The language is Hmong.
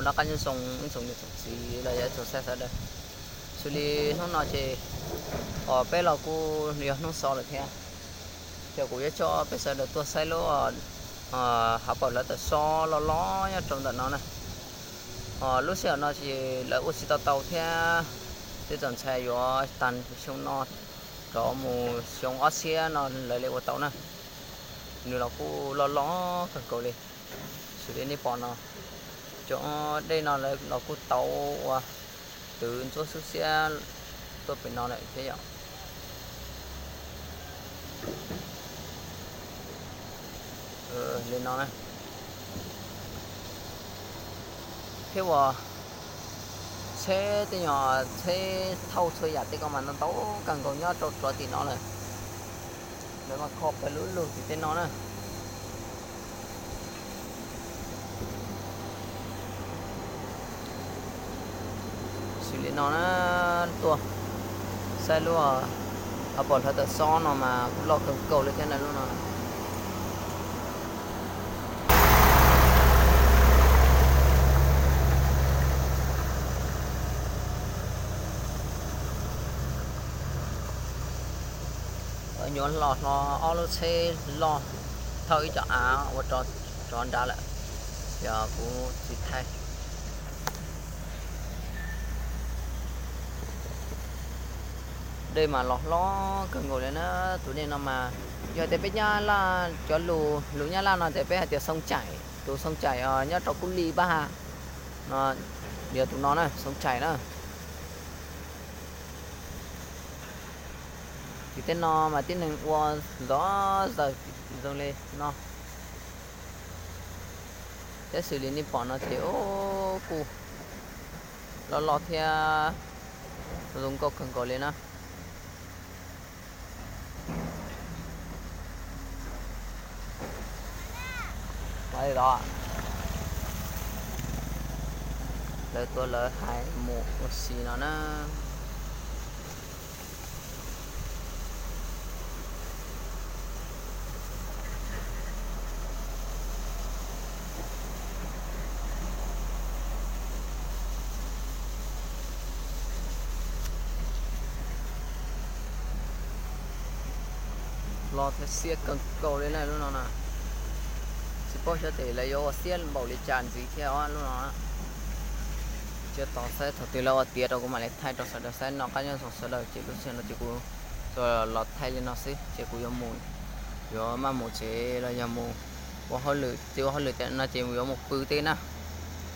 Noj qab nyob zoo ib tsoom niam tsoom txiv los yog ib tsoom saib sawv daws. Xws li hnub no ces peb los kuj yog hnub so lawm thiab, ces kuv yuav coj peb sawv daws tuaj saib lub hauv paus hlawv taws xob loj loj nyob rau ntawm no na. Lub sij hawm no ces lawv ua tsis tau tau thiab, twb txom ntshai yuav tag xyoo no rov mus xyoo ob txhiab no lawv li ua tau na. Nws los kuj loj loj kawg nkaus li. Xws li nej pom no, cov dej no lawv los kuj tau ua twv ntsuab xub xiab tuaj pem no lawm thiab yom. Li no na, thiab uas tsheb tej nyuag tsheb thauj txhua yam tej ko mas ntau ntau kawg nkaus nyob rau rov tim no lawm. Lawv mas kho pawg lug lug tim tej no na. Xws li no na, tuaj saib lub hauv paus hlawv taws xob no mas kuj loj kawg nkaus li thiab na lub no. Nyuam los hlo ob lub tsheb loj thauj ib co av ua rov nrad lawm, yog kuv tsis thaij. Dej mas los hlob kawg nkaus li na. Tus dej no mas yog tias peb Nyab Laj, cov lus, lus Nyab Laj no tias peb hais tias Xoo Caim, tus Xoo Caim nyob rau Kub Li Pab Ha no, yog tus no na, Xoo Caim na. Ces tej no mas tib neeg ua ntxov zaws zoo li no. Thiab xws li nej pom no ces kuj loj loj thiab zoo nkauj kawg nkaus li na. Lawv tuav lawv hais mus ua si no na. Los thiab xiab kawg nkaus li na lub no na. Tsis paub xyov tes lawv yuav ua xiab npaum li cas ntxiv thiab os lub no. Cia tos saib thaum twg lawv ua tiav rau kuv mam li thaij rau sawv daws saib. Noj qab nyob zoo sawv daws, ces lub sij hawm no ces kuv tsuas los thaij li no xwb ces kuv yuav mus, yuav maj mus tsev los yog mus ua hauj lwm, ces ua hauj lwm no ces yuav mus pw tej na.